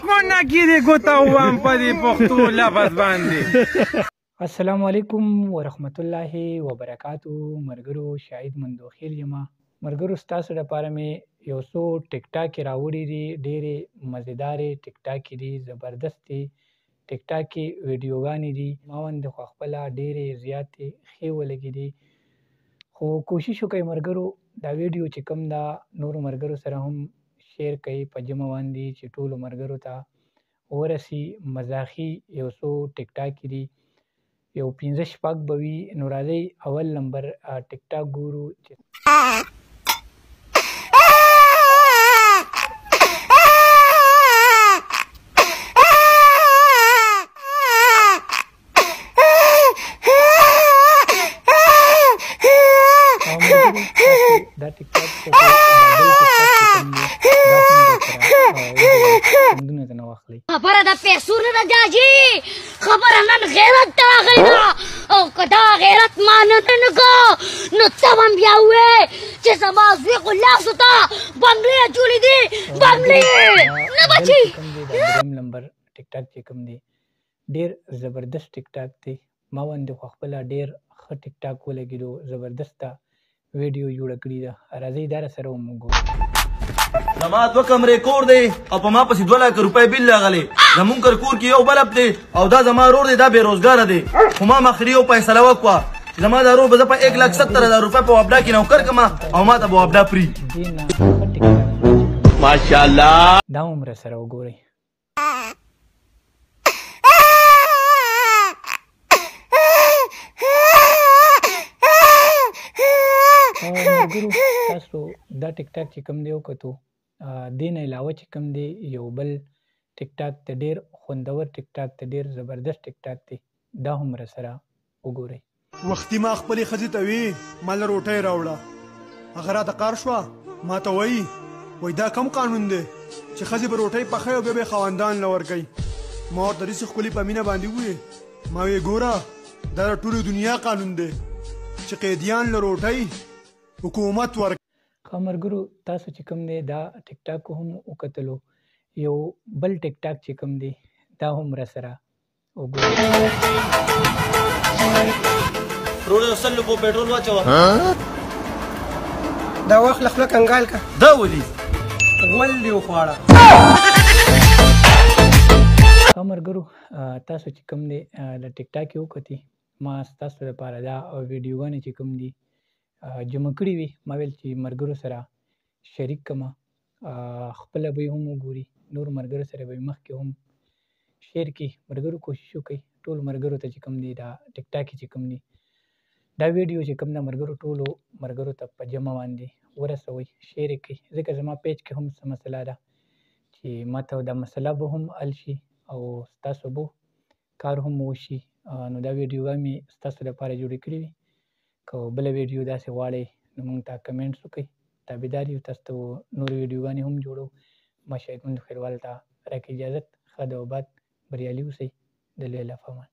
کونه کې دې ګوته ووهم په دې پښتو لفظ باندې. السلام علیکم ورحمت الله وبرکاتو مرګرو، شاهد مندوخیل یم. مرګرو، ستاسو لپاره مې یو څو ټیک ټاکې راوړي دي. ډېرې مزیدارې ټیک ټاکې دي، زبردستې ټیک ټاکې ویډیوګانې دي. ما باندې خو خپله ډېرې زیاتې ښې ولګېدې، خو کوشش وکړئ مرګرو، دا ویډیو چې کوم دا نورو مرګرو سره هم شیر کړئ په جمع باندې چې ټولو مرګرو ته ورسي. مزاخي یو څو ټیک ټاکې دي، یو 5 شپږ به وي. نو راځئ اول نمبر ټیک ټاک ګورو چې دا ټیک ټاک خو دا بل ټیک ټاک چې کوم دی دا هم درسره خوندونه ته نه واخلئ. خبره د پیسو نه ده جاجي، خبره نن غیرت ته راغلی ده، او که دا غیرت ما نه نه کو نو ته به هم بیا ووایې چې زما زوی خو لاسو ته بنګلې اچولې دي، بنګلې نه بچي. کوم دی دا دریم نمبر ټیک ټاک چې کوم دی ډیر زبردست ټیک ټاک دی. ما باندې خو خپله ډیر ښه ټیک ټاک ولګېدو، زبردسته ویډیو جوړه کړې ده. راځئ دا سره هم وګورو. زما 2 کمرې کور دی او په ما پسې 2 لاکه روپۍ بیل راغلی. زمونږ کر کور کې یو بلب دی او دا زما ورور دی، دا بې روزګاره دی. خو ما مخري یو فیصله وکړه چې زما دا ورور به زه په 1,70,000 روپۍ په وابډا کې نوکر کړم او ما ته به وابډا فري. دې نه ښه ټیک ټاک ماشاءالله. دا هم راسره وګورئ. ملګرو، تاسو دا ټیک ټاک چې کوم دی وکتو، دې نه علاوه چې کوم دی یو بل ټیک ټاک ته ډېر خوندور ټیک ټاک ته ډېر زبردست ټیک ټاک دی، دا هم راسره وګورئ. وختي ما خپلې ښځې ته وی ما له روټۍ راوړه، هغه راته قار شوه، ما ته وایي وایي دا کوم قانون دی چې ښځې به روټۍ پخوي او بیا به یې خاوندان له ورکوي. ما ورته داسې ښکلې په مینه باندې وویل، ما وی ګوره دا د ټولې دنیا قانون دی چې قیدیان له روټۍ حکومت ورکوي. ښه مرګرو، تاسو چې کوم دی دا ټیک ټاک هم وکتلو، یو بل ټیک ټاک چې کوم دی دا هم راسره وګورئ. ورور یو 100 روپو پټرول واچوه. دا واخله خوله کنګال که. دا ولي؟ غول دې وخواړه. ښه مرګرو، تاسو چې کوم دی د ټیک ټاک یې وکتې. ما ستاسو لپاره دا ویډیوګانې چې کوم دي جمع کړي وي، ما ویل چې مرګرو سره شریک کړم، خپله به یې هم وګوري، نور مرګرو سره به یې مخکې هم شیر کړي. مرګرو کوشش وکړئ ټول مرګرو ته چې کوم دی دا ټیک ټاک چې کوم دی دا ویډیو چې کوم ده مرګرو ټولو مرګرو ته په جمع باندې ورسوئ، شیر یې کړئ، ځکه زما پیج کې هم څه مسله ده چې ما ته دا مسله به هم حل شي او ستاسو به کار هم وشي. نو دا ویډیوګانې مې ستاسو لپاره جوړې کړې وي. که بله ویډیو داسې غواړئ نو موږ ته کمنټس وکړئ، تابعدار یو تاسو ته نورې ویډیوګانې هم جوړو. ما شاهد مندوخېلوال ته راکړئ اجازت. ښه د وباد، بریالي اوسئ، د لوی الله په امان.